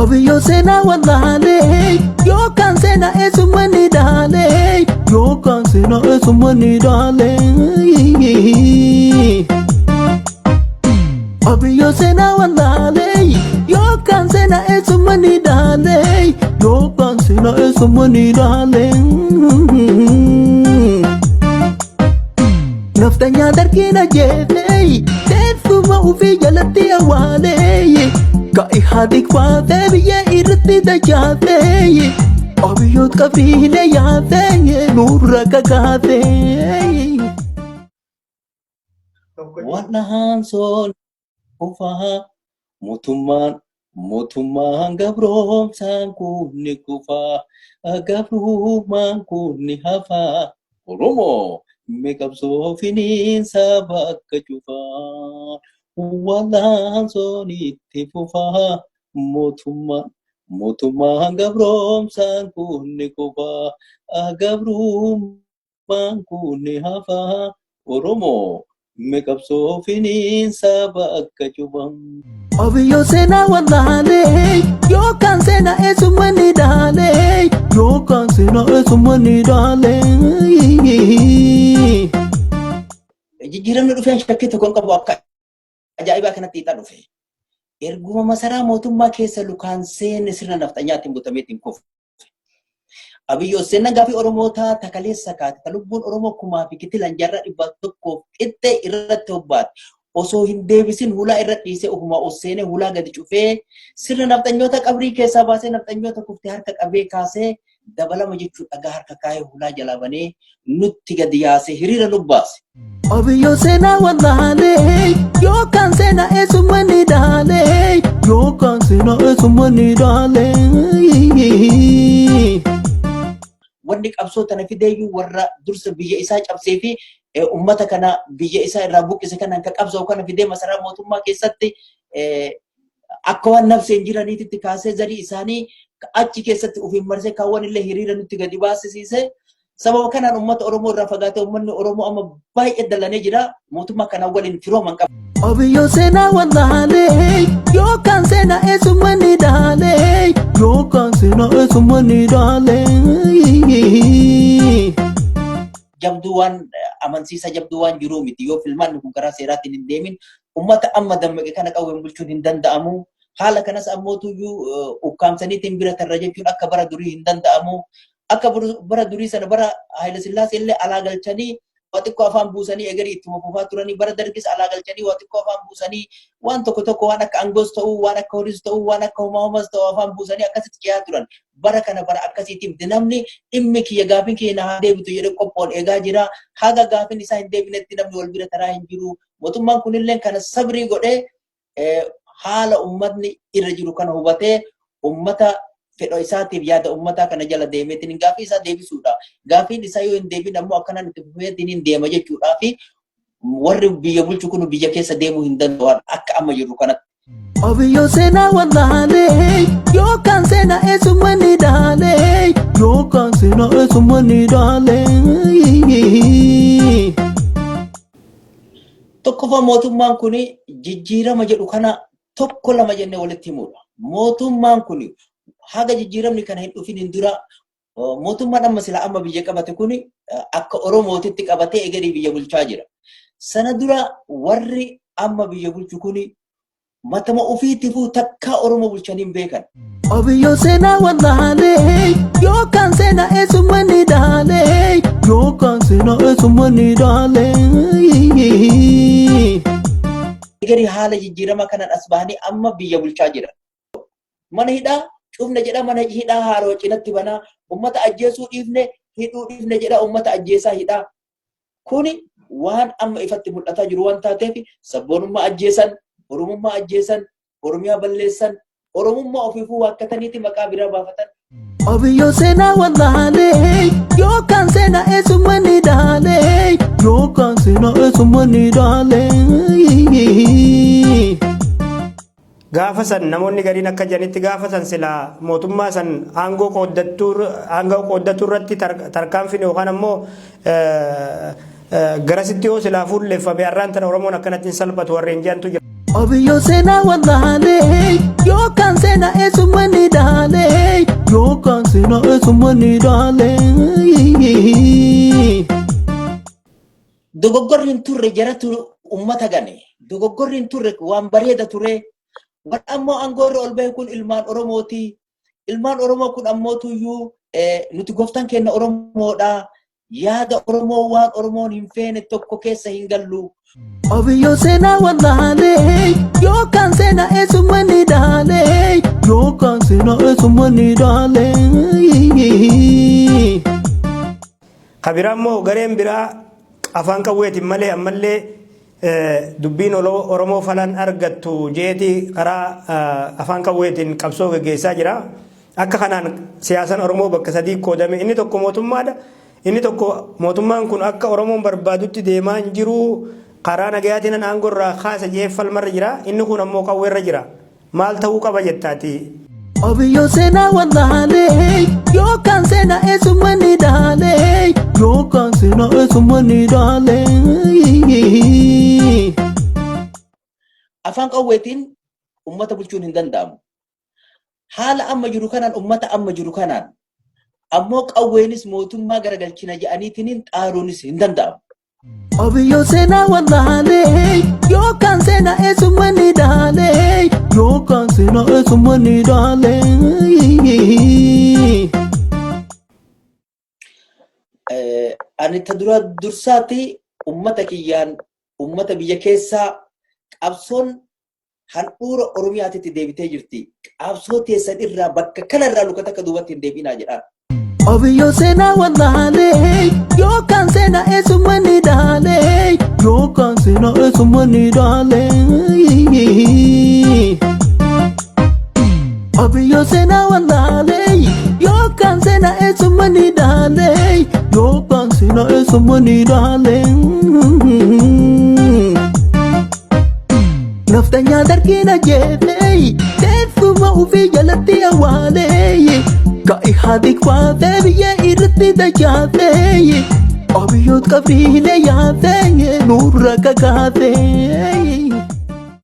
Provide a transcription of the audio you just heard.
Obiyyoo seenaa wallaalee yookaan seenaa eessummaa ni dhaalee yookaan seenaa eessummaa ni dhaalee. Obiyyoo seenaa wallaalee yookaan seenaa eessummaa ni dhaalee yookaan seenaa eessummaa ni dhaalee. Naftanyaa dargiin ajjeefee teessuma ofii jalatti awwaalee ka'i haati kwaatee biyya irratti dachaatee abiyyoot qabiilee yaatee nurra kakaatee. Wal'aansoon kufaa mootummaan mootummaan gabroomsaan kun ni kufaa gabrummaan kun ni hafaa Oromoo mee qabsoo finiinsa bakka cufaa wal'aansoon itti fufaa mootummaan mootummaan gabroomsaan kun ni kufaa gabrummaan kun ni hafaa Oromoo mee qabsoo finiinsa bakka cufaa. Obiyyoo seenaa wallaalee yookaan seenaa eessummaa ni dhaalee yookaan seenaa eessummaa ni dhaalee. Jijjiiramni dhufeen shakkii tokko hin qabu akka ajaa'ibaa kanatti hiixaa dhufe. Erguma masaraa mootummaa keessa lukaan seene sirna nafxanyaatiin butameetiin kufe. Abiyyi Hussein gaafii Oromootaa ta kaleessa kaate ta lubbuun Oromoo kumaa fi kitilan jaarraa 100f qixxee irratti hobbaate osoo hin deebisin hulaa irra dhiisee ofumaa ol seenee hulaa gadi cufee sirna nafxanyoota qabrii keessaa baasee nafxanyoota kuftee harka qabee kaasee dabalama jechuun dhagaa harka kaayee hulaa jalaa banee nutti gadi yaasee hiriira nu baase. Obiyyoo seenaa wallaalee yookaan seenaa eessummaa ni dhaalee yookaan seenaa eessummaa ni dhaalee. Wanni qabsoo tana fideeyyuu warra dursa biyya isaa cabsee fi ummata kana biyya isaa irraa buqqise kanaan ka qabsa'u kana fidee masaraa mootummaa keessatti akka waan nafseen jiraniititti kaasee zarii isaanii achi keessatti ofiin marsee kaawwan illee hiriira nutti gadi baasisiise. Sababa kanaan uummata Oromoo irraa fagaatee uummanni Oromoo amma baay'ee dallanee jira. Mootummaa kanaan waliin firooma hin qabu. Obiyyoo seenaa wallaalee yookaan seenaa eessummaa ni dhaalee yookaan seenaa eessummaa ni dhaalee. Jabduu waan amansiisa jabduu waan jiruu miti yoo filmaanni kun karaa seeraatiin hin deemin uummata amma dammaqe kana qawween bulchuun hin danda'amu. Haala kanas ammootuyyuu ukkaamsaniitiin bira tarra jechuun akka bara durii hin danda'amu. Akka bara durii sana bara Haayila Sillaasee illee alaa galchanii waa xiqqoo afaan buusanii egerii ittuma fufaa turanii bara dargis alaa galchanii waa xiqqoo afaan buusanii waan tokko tokko waan akka aangoos ta'uu waan akka horiis ta'uu waan akka homaa homas ta'uu afaan buusanii akkasitti ce'aa turan. Bara kana bara akkasiitiif namni dhimmi kiyya gaafin kiyya na haa deebitu jedhee qophoon eegaa jira. Haga gaafin isaa hin deebinetti namni wal bira taraa hin jiru. Mootummaan kunillee kana sabrii godhee haala ummatni irra jiru kana hubatee ummata fedha isaatiif yaada ummataa kana jala deemeetiin gaafii isaa deebisuudha. Gaafiin isaa yoo hin deebin ammoo akkanaan itti fufeetiin hin deema jechuudhaa fi warri biyya bulchu kun biyya keessa deemuu hin danda'u akka amma jirru kanatti. Obiyyoo seenaa wallaalee yookaan seenaa eessummaa ni dhaalee yookaan seenaa eessummaa ni dhaalee. Tokkoffaa mootummaan kun jijjiirama jedhu kana tokko lama jennee walitti himuudha. Mootummaan kun haga jijjiiramni kana hin dhufin hin dura mootummaan amma sila amma biyya qabate kun akka Oromootitti qabatee egerii biyya bulchaa jira. Sana dura warri amma biyya bulchu kun matama ofiitifuu takkaa Oromoo bulchanii hin beekan. Obiyyoo seenaa wallaalee yookaan seenaa eessummaa ni dhaalee yookaan seenaa eessummaa ni dhaalee. Egerii haala jijjiirama kanaan as bahanii amma biyya bulchaa jiran. Mana hidhaa cufne jedha mana hidhaa haaroo cinatti banaa ummata ajjeesuu dhiifne hidhuu dhiifne jedha ummata ajjeesaa hidhaa. Kuni waan amma ifatti mul'ataa jiru waan taateef sabboonummaa ajjeesan, Oromummaa ajjeesan, Oromiyaa balleessan, Oromummaa ofiifuu waakkataniiti maqaa biraa baafatan. Obiyyoo seenaa wallaalee yookaan seenaa eessummaa ni dhaalee yookaan seenaa eessummaa ni dhaalee. Gaafa san namoonni gariin akka jedhanitti gaafa san silaa mootummaa san aangoo qooddattuu aangoo qooddatuu irratti tarkaanfiin yookaan ammoo garasitti yoo silaa fuulleeffame har'aan tana Oromoon akkanatti hin salphatu warreen jedhantu jira. Obiyyoo seenaa wallaalee yookaan seenaa eessummaa ni dhaalee yookaan seenaa eessummaa ni dhaalee. Dogoggorri hin turre jaratu ummata gane. Dogoggorri hin turre waan bareeda ture. Warra ammoo aangoo irra ol bahe kun ilmaan Oromooti. Ilmaan Oromoo kun ammoo tuyyuu nuti gooftaan keenya Oromoodha. Yaada Oromoo waan Oromoon hin feene tokko keessa hin gallu. Obiyyoo seenaa wallaalee yookaan seenaa eessummaa ni dhaalee yookaan seenaa eessummaa ni dhaalee. Ka biraa immoo gareen biraa afaan qawweetiin malee ammallee dubbiin Oromoo falan argattu jeeti karaa afaan qawweetiin qabsoo geggeessaa jira. Akka kanaan siyaasan Oromoo bakka sadii qoodame. Inni tokko mootummaadha. Inni tokko mootummaan kun akka Oromoon barbaadutti deemaa hin jiru karaa nagayaatiin aangoo irraa kaasa jee falmarra jira. Inni kun ammoo qawweerra jira. Maal ta'uu qaba jettaati? Obiyyoo seenaa wallaalee yookaan seenaa eessummaa ni dhaalee yookaan seenaa eessummaa ni dhaalee. Afaan qawweetiin uummata bulchuun hin danda'amu. Haala amma jiru kanaan uummata amma jiru kanaan ammoo qawweenis mootummaa garagalchina jedhaniitiin xaaruunis hin danda'amu. Obiyyoo seenaa wallaalee yookaan seenaa eessummaa ni dhaalee yookaan seenaa eessummaa ni dhaalee. Ani ta dura dursaatti uummata kiyyaan uummata biyya keessaa qabsoon handhuura Oromiyaatitti deebitee jirti. Qabsoo teessan irraa bakka kanarraa luka takka duubatti hin deebiinaa jedhaan. Obiyyoo seenaa wallaalee yookaan seenaa eessummaa ni dhaalee yookaan seenaa eessummaa ni dhaalee. Obiyyoo seenaa wallaalee yookaan seenaa eessummaa ni dhaalee yookaan seenaa eessummaa ni dhaalee. Naftanyaa dargiin ajjeefee teessuma ofii jalatti awwaalee ka'i haati kwaatee biyya irratti dachaatee abiyyoot qabiilee yaatee nurra kakaatee.